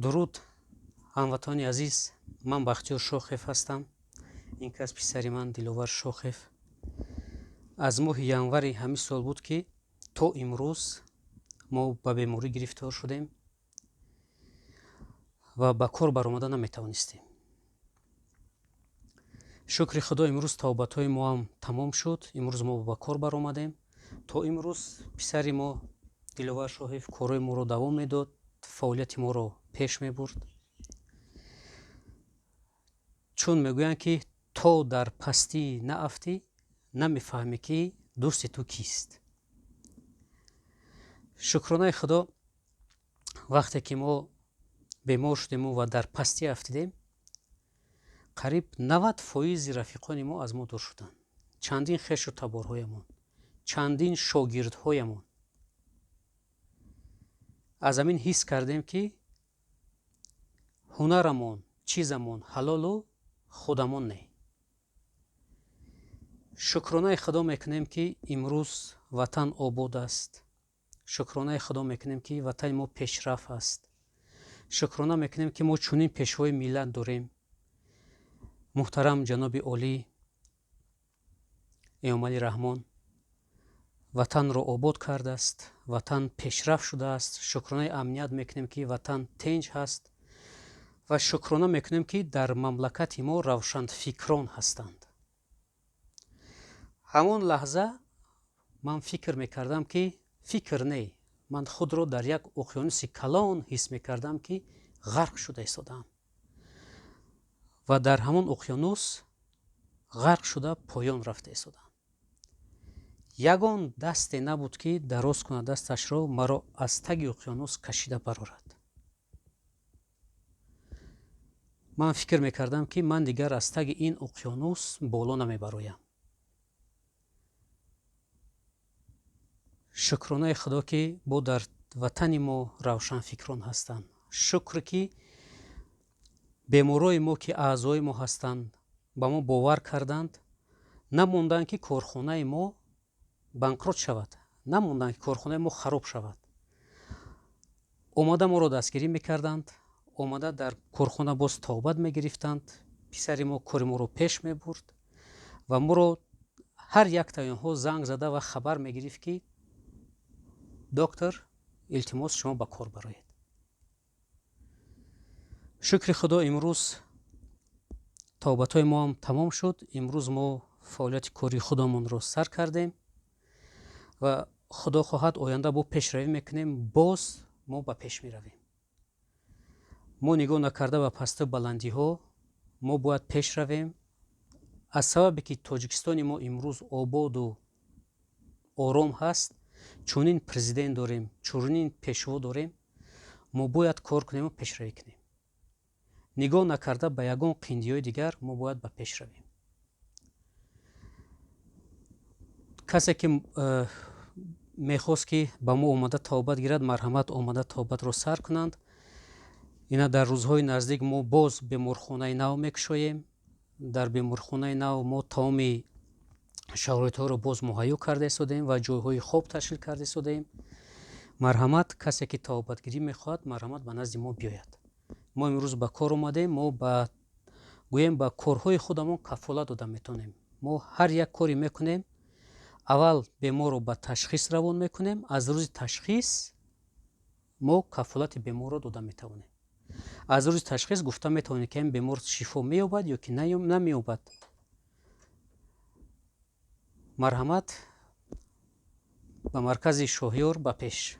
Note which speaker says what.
Speaker 1: Дуруд, ҳамватанони азиз, ман Бахтиёр Шохев ҳастам. Ин кас писари ман Диловар Шохев. Аз моҳи январи ҳамин сол буд, ки то имрӯз мо ба беморӣ гирифтор шудем ва ба кор баромада наметавонистем. Шукри Худо, имрӯз тавбатҳои мо ҳам тамом шуд. Имрӯз мо ба кор баромадем. То имрӯз писари мо Диловар Шоҳев корҳои моро давом медод, фаъолияти моро пеш мебурд. Чун мегӯянд, ки то дар пастӣ наафтӣ, намефаҳмӣ, ки дӯсти ту кист. Шукронаи Худо, вақте ки мо бемор шудему ва дар пастӣ афтидем, қариб 90 фоизи рафиқони мо аз мо дур шуданд. Чандин хешу таборҳоямон, чандин шогирдҳоямон. Аз ҳамин ҳис кардем, ки ҳунарамон, чизамон ҳалолу худамон не. Шукронаи Худо мекунем, ки имрӯз ватан обод аст. Шукронаи Худо мекунем, ки ватани мо пешрафт аст. Шукрона мекунем, ки мо чунин пешвои миллат дорем. Муҳтарам ҷаноби олӣ Эмомалӣ Раҳмон ватанро обод кардааст, ватан пешрафт шудааст. Шукронаи амният мекунем, ки ватан тинҷ ҳаст, ва шукрона мекунем, ки дар мамлакати мо равшанфикрон ҳастанд. Ҳамон лаҳза ман фикр мекардам, ки фикр не, ман худро дар як уқёнуси калон ҳис мекардам, ки ғарқ шуда истодаам ва дар ҳамон уқёнус ғарқ шуда поён рафта истодаам. Ягон дасте набуд, ки дароз кунад дасташро, маро аз таги уқёнус кашида барорад. Ман фикр мекардам, ки ман дигар аз таги ин уқёнус боло намебароям. Шукронаи Худо, ки бо дар ватани мо равшанфикрон ҳастанд. Шукр, ки беморои мо, ки аъзои мо ҳастанд, ба мо бовар карданд, намонданд, ки корхонаи мо банкрот шавад, намонданд, ки корхонаи мо хароб шавад. Омада моро дастгирӣ мекарданд, омада дар корхона боз тавбат мегирифтанд. Писари мо кори моро пеш мебурд ва моро ҳар яктаи онҳо занг зада ва хабар мегирифт, ки доктор, илтимос, шумо ба кор бароед. Шукри Худо, имрӯз тавбатҳои мо ҳам тамом шуд. Имрӯз мо фаъолияти кори худамонро сар кардем ва Худо хоҳад, оянда бо пешравӣ мекунем, боз мо ба пеш меравем. Мо нигоҳ накарда ба пасту баландиҳо, мо бояд пеш равем. Аз сабабе ки Тоҷикистони мо имрӯз ободу ором ҳаст, чунин президент дорем, чунин пешво дорем, мо бояд кор кунему пешравӣ кунем. Нигоҳ накарда ба ягон қиндиҳои дигар, мо бояд ба пеш равем. Касе ки мехост, ки ба мо омада тавбат гирад, марҳамат, омада тавбатро сар кунанд. Ина дар рӯзҳои наздик мо боз беморхонаи нав мекушоем. Дар беморхонаи нав мо тамоми шароитҳоро боз муҳайё карда истодаем ва ҷойҳои хоб ташкил карда истодаем. Марҳамат, касе ки тавбатгирӣ мехоҳад, марҳамат, ба назди мо биёяд. Мо имрӯз ба кор омадем, мо ба гӯем, ба корҳои худамон кафолат дода метавонем. Мо ҳар як коре мекунем, аввал беморро ба ташхис равон мекунем. Аз рӯзи ташхис мо кафолати беморро дода метавонем. Аз рӯзи ташхис гуфта метавонем, ки ин бемор шифо меёбад ё ки намеёбад. Марҳамат, ба маркази Шоҳиёр, ба пеш.